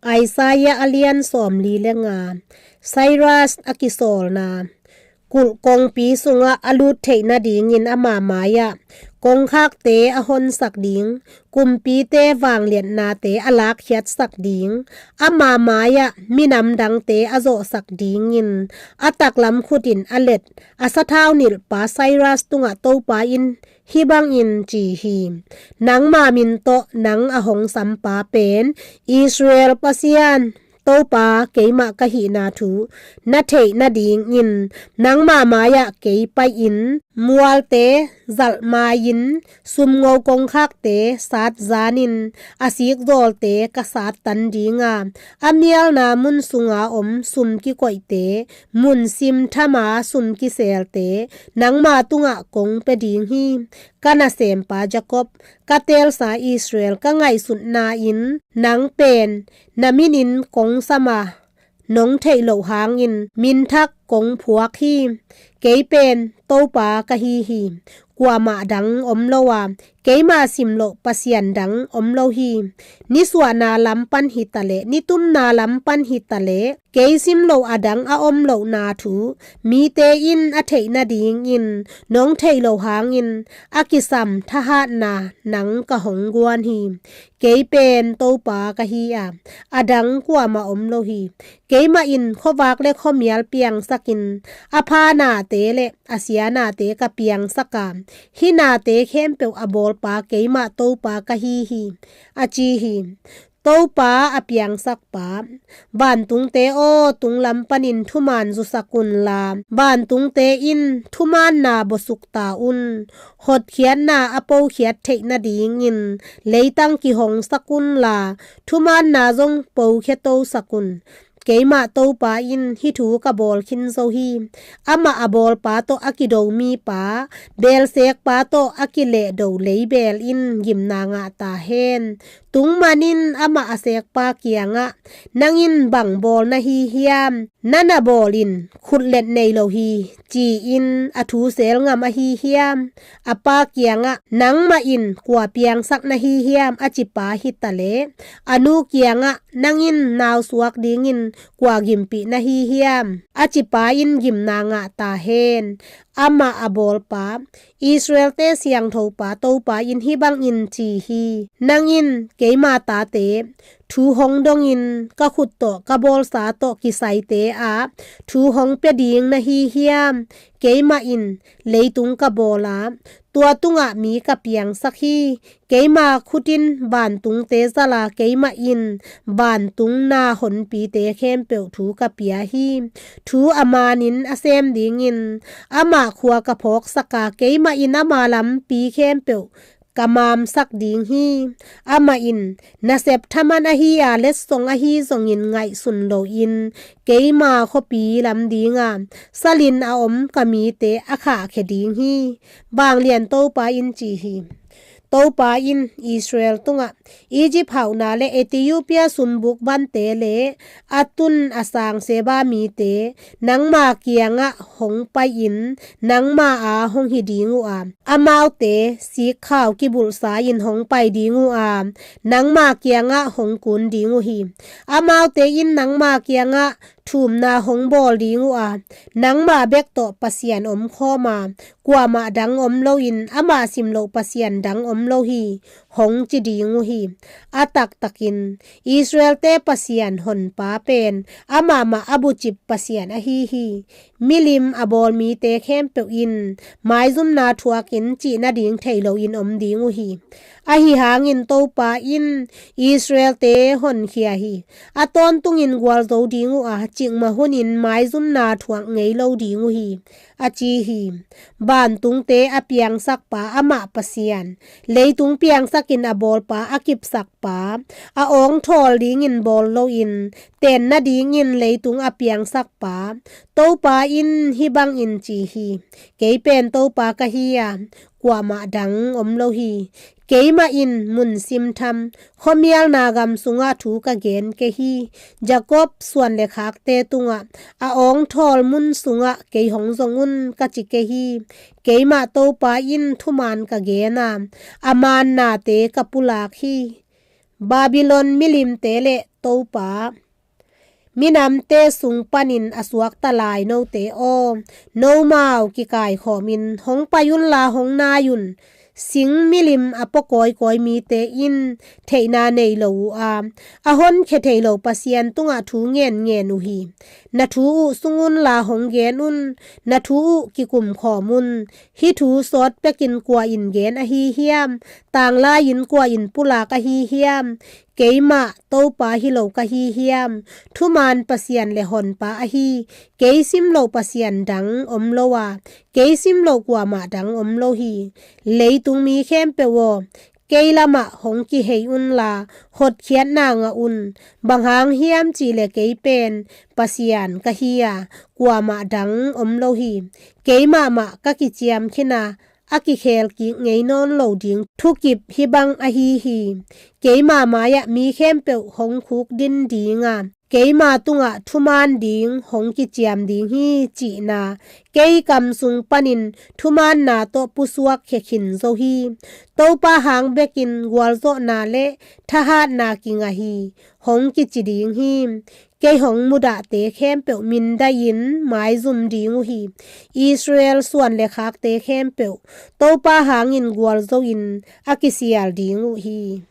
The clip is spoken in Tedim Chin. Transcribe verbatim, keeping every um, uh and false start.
Isaiah a lian sawmli le nga. Cyrus a kisawlna. Kulh kongpi sungah a lut theih nadingin ama mai-ah kongkhakte a honsak ding, kumpite vangliatnate a lakkhiatsak ding, ama mai-ah minam dangte a zawhsak dingin a taklam khutin a let a sathau nilhpa Cyrus tungah Topa in hih bangin ci hi: Nangma min tawh nang a hong sampa pen Israel Pasian Topa keimah ka hihna thu na theih nadingin nangma mai-ah kei pai-in, mualte zalh mai-in, sumngo kongkhakte satzanin, a sikzawlte ka sattan ding a, a mialna mun sunga om sum kikoihte, mun simthama sum kiselte nangma tungah kong pia ding hi. Ka nasempa Jacob, ka teelsa Israel ka ngaihsutna-in nang pen na minin kong sam a, nong theih loh hangin minthak kong phuak hi. Kei pen Topa ka hi hi, kuamah dang om lo a, keima simloh pasian dang om lo hi. Nisuahna lam pan hitaleh, nitumna lam pan hitaleh, kei simloh a dang a om lohna thu mite in a theih nadingin nong theih loh hangin a kisam thahatna nang ka hong guan hi. Kei pen Topa ka hi a, a dang kuamah om lo hi. Keimah in khuavak le khuamial piangsakin, a pha nate le a sia nate ka piangsak a, hih nate khempeuh a bawlpa keimah Topa ka hi hi, a ci hi. Topa a piangsakpa. Vantungte aw, tunglam panin thuman zusak unla, vantungte in thumanna bawsuk ta un. Hotkhiatna a pokhiat theih nadingin leitang kihongsak unla, thumanna zong pokhia tosak un. Keimah Topa in hih thu ka bawl khin zo hi. Amah a bawlpa tawh a kido mipa, beelsekpa tawh a kilehdo leibeel in gimna ngah ta hen. Tung manin amah a sekpa kiangah, nang in bang bawl na hi hiam? Na na bawl in khutlet nei lo hi, ci-in a thu seel ngam ahi hiam? A pa kiangah, nangmah in kua piangsak na hi hiam, a cipa hitaleh, a nu kiangah, nang in nau suak dingin kua gimpih na hi hiam? A cipa in gimna ngah ta hen. Amah a bawlpa, Israel-te siangthopa Topa in hih bangin ci hi: Nang in keima tate thu hong dongin ka khut tawh ka bawlsa tawh kisaite ah thu hong pia ding na hi hiam? Keimah in leitung ka bawl a, tua tungah mi ka piangsak hi. Keima khut in vantungte zal a, keimah in vantung na honpite khempeuh thu ka pia hi. Thu a manin a sem dingin amah khua ka phawksak a, keimah in ama lampi khempeuh ka mamsak ding hi. Amah in nasep thaman ahi a, letsong ahi zongin ngaihsun loin keima khuapi lam dinga salin a om ka mite a khahkhia ding hi. Vanglian Topa in ci hi. Topa in Israel tungah, Egypt hauhna le Ethiopia sumbuk vante le a tun a sang Seba mite nangma kiangah hong pai-in nangma a hong hi ding uh a, amaute sikkhau kibulhsa-in hong pai ding uh a, nangma kiangah hong kun ding uh hi. Amaute in nangma kiangah thumna hong bawl ding uh a, nangma bek tawh Pasian omkhawm a, kuamah dang om loin amah simloh Pasian dang om lo hi, hong ci ding uh hi. A taktakin Israel-te Pasian honpa pen amah mah a bucip Pasian ahi hi. Milim a bawl mite khempeuh in maizumna thuakin cih nading thei loin om ding uh hi. Ahi hangin Topa in Israel-te honkhia hi. A tawntungin gualzo ding uh a, cikmah hunin maizumna thuak ngei lo ding uh hi, a ci hi. Vantungte a piangsakpa amah Pasian, leitung piangsakin a bawlpa a kipsakpa, a awngthawl dingin bawl loin teen nadingin leitung a piangsakpa, Topa in hih bangin ci hi: Kei pen Topa ka hi a, kuamah dang om lo hi. Keimah in mun simtham, khuamialna gam sungah thu ka gen kei hi. Jacob suan le khakte tungah, a awngthawl mun sungah kei hong zong un, ka ci kei hi. Keimah Topa in thuman ka gen a, a mannate ka pulak hi. Babylon milimte le Topa, minamte sung panin a suakta lai note aw, nomau kikaikhawmin hong pai unla hong nai un. Sing milim a pua kawikawi mite in theihna nei lo uh a, a honkhia thei lo Pasian tungah thu ngenngen uh hi. Na thu uh sung unla hong gen un, na thu uh kikumkhawm un. Hih thu sawt pekin kua in gen ahi hiam? Tanglai-in kua in pulak ahi hiam? Keimah Topa hi lo ka hi hiam? Thuman Pasian le Honpa ahi kei sim loh Pasian dang om lo a, kei sim loh kuamah dang om lo hi. Leitung mi khempeuh aw, kei lamah hong kihei unla hotkhiatna ngah un. Bang hang hiam cihleh kei pen Pasian ka hi a, kuamah dang om lo hi. Keimah mah ka kiciam khin a, a kikhel kik ngei nawn lo ding thukip hih bang ahi hi. Keima mai-ah mi khempeuh hong khukdin ding a, keima tungah thuman ding hong kiciam ding hi, cihna kei kam sung panin thumanna tawh pusuak khia khin zo hi. Topa hang bekin gualzawhna le thahatna kingah hi, hong kici ding hi. Kei hong mudahte khempeuh mindaihin maizum ding uh hi. Israel suan le khakte khempeuh Topa hangin gualzo-in a kisial ding uh hi.